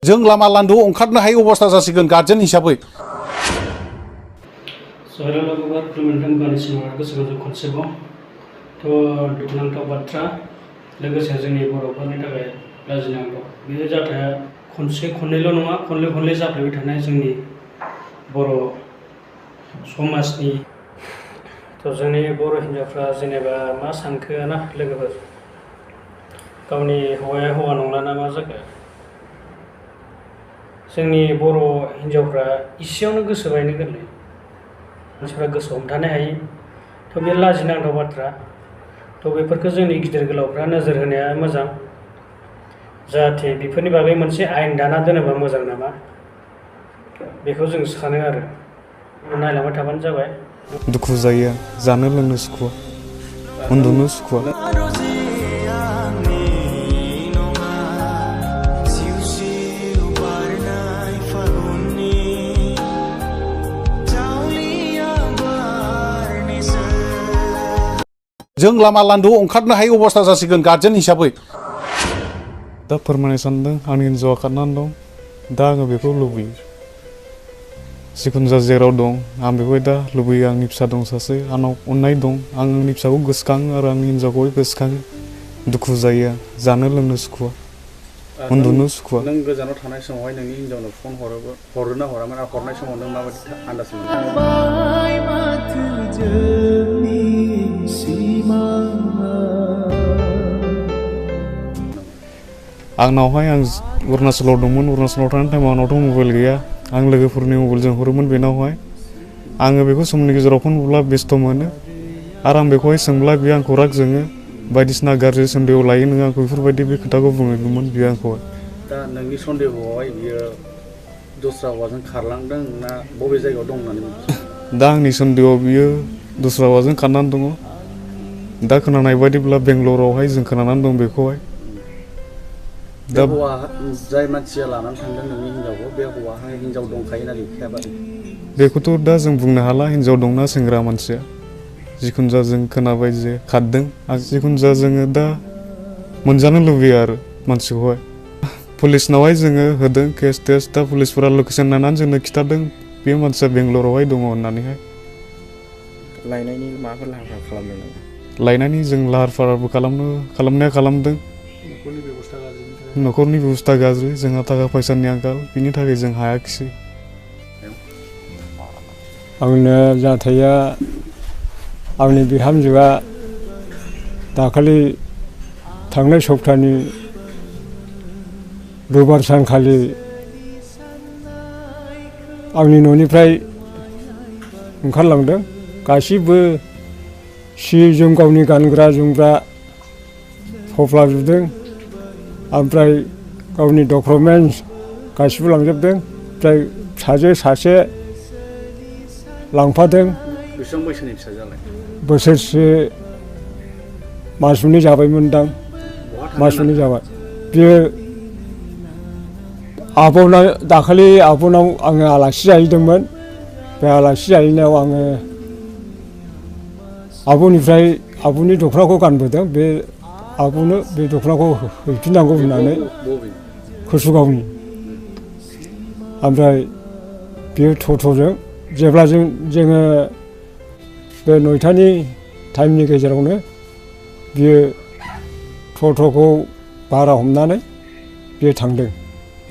जों लामा लान्दोआव ओंखारनो हायै अबस्था जासिगोन गार्जेन हिसाबै। सहायरालागोबार खुलुमनायखौ गावनि सिगाङाव गोसो गोजौ खनसेबाव दुखुनांथाव बाथ्रा लोगोसे जोंनि बर'फोरनि थाखाय लाजिनांगौ बे जाथाया खनसे खननैल' नङा खनले खनले जाफ्लेबाय थानाय जोंनि बर' समाजनि जोंनि बर' हिन्जावफ्रा जेनेबा मा सानखो ना लोगोफोर गावनि हौवाया हौवा नंला ना मा जाखो जोंनि बर' हिन्जावफ्रा इसेयावनो गोसो बायनो गोरलै मानसिफ्रा गोसो हमथानो हायि बे लाजिनांथाव बाथ्रा बेफोरखौ जोंनि गिदिर गोलावफ्रा नोजोर होनाया मोजां जाहाथे बेफोरनि बागै मोनसे आयेन दाना दोनोबा मोजां नामा बेखौ जों सानो आरो नायलांबाय थाबानो जाबाय। दुखु जायो जानो लोंनो सुखुआ उन्दुनो सुखुआ। जों लामा लान्दोआव ओंखारनो हायै अबस्था जासिगोन गार्जेन हिसाबै। दा फोरमायनो सानदों आंनि हिन्जावआ खारनानै दं दा आङो बेखौ लुबैयो जिखुनु जा जेराव दं आं बेखौ दा लुबैयो। आंनि फिसा दं सासे आंनाव अननाय दं आं आंनि फिसाखौ गोसोखाङो आरो आंनि हिन्जावखौ गोसोखाङो। दुखु जायो जानो लोंनो सुखुआ उन्दुनो सुखुआ। नों गोजानाव थानाय समावहाय नोंनि हिन्जावनो फन हरोना हरामोन आरो हरनाय समाव नों माबायदि आन्दाज आंनावहाय आं अरुणाचलाव दंमोन अरुणाचलाव थानाय टाइमाव आंनावथ' मबाइल गैया आं लोगोफोरनि मबाइलजों हरोमोन बेनावहाय आङो बेखौ समनि गेजेराव फन बुब्ला बेस्थ' मोनो आरो आं बेखौहाय सोंब्ला बियो आंखौ राग जोङो बायदिसिना गाज्रि सन्देह लायो नों आंखौ बेफोरबायदि बे खोथाखौ बुङोमोन बियो आंखौहाय। दा नोंनि सन्देहआवहाय बियो दस्रा हौवाजों खारलांदों ना बबे जायगायाव दं होननानै दा आंनि सन्देहआव बियो दस्रा हौवाजों खारनानै दङ दा खोनानाय बायदिब्ला बेंगलरावहाय जों खोनानानै दं बेखौहाय। दा हौवा जाय मानसिया लानानै थांदों नोंनि हिन्जावखौ बे हौवाहाय हिन्जाव दंखायो ना गैखायाबा बेखौथ' दा जों बुंनो हाला हिन्जाव दंना सेंग्रा मानसिया जिखुनु जा जों खोनाबाय जे खारदों आरो जिखुनु जा जोङो दा मोनजानो लुबैयो आरो मानसिखौहाय। पुलिसनावहाय जोङो होदों केस टेस्ट दा पुलिसफोरा लकेसन नायनानै जोंनो खिन्थादों बे मानसिया बेंगलरावहाय दङ होननानैहाय। लायनायनि माबाफोर लाहार फाहार खालामदों नामा? लायनायनि जों लाहार फाहारबो खालामनाया खालामदों। न'खरनि बेबस्था गाज्रि जोंहा थाखा फैसानि आंखाल बिनि थाखाय जों हायाखिसै। आंनो जाथाया आंनि बिहामजोआ दाखालि थांनाय सप्तानि रबिबार सानखालि आंनि न'निफ्राय ओंखारलांदों गासिबो सि जोम गावनि गानग्रा जोमग्रा थफ्लाजोबदों ओमफ्राय गावनि डकुमेन्टस गासिबो लांजोबदों ओमफ्राय फिसाजो सासे लांफादों। बेसेबां बैसोनि फिसाजोआलाय? बोसोरसे मास मोननै जाबायमोनदां मास मोननै जाबाय। बियो दाखालि आब'नाव आङो आलासि जाहैदोंमोन बे आलासि जाहैनायाव आङो आब'निफ्राय आब'नि दख'नाखौ गानबोदों बे आब'नो बे दख'नाखौ हैफिननांगौ होननानै कसुगावनि ओमफ्राय बेयो टट'जों जेब्ला जोङो बे 9टानि टाइमनि गेजेरावनो बियो टट'खौ भारा हमनानै बियो थांदों।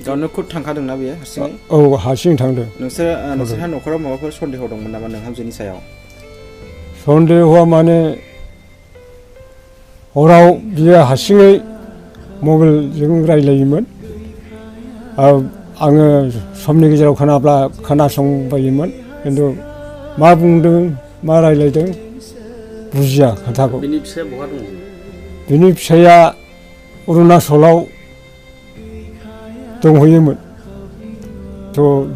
गावनो खुद थांखादोंना बेयो हारसिङै? औ हारसिं थांदों। नोंसोरहा न'खराव माबाफोर सन्देह दंमोन नामा नोंहामजोनि सायाव? सन्देहआ माने हराव बियो हारसिङै मबाइलजों रायलायोमोन आङो समनि गेजेराव खोनासंबायोमोन खिन्थु मा बुंदों मा रायलायदों बुजिया खोथाखौ। बिनि फिसाया बहा दङ? बिनि फिसाया अरुणाचलाव दंहैयोमोन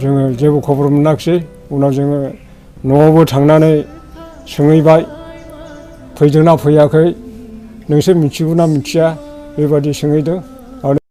जोङो जेबो खबर मोनाखिसै उनाव जोङो न'आवबो थांनानै सोंहैबाय फैदोंना फैयाखै नोंसोर मिथिगौ ना मिथिया बेबायदि सोंहैदों।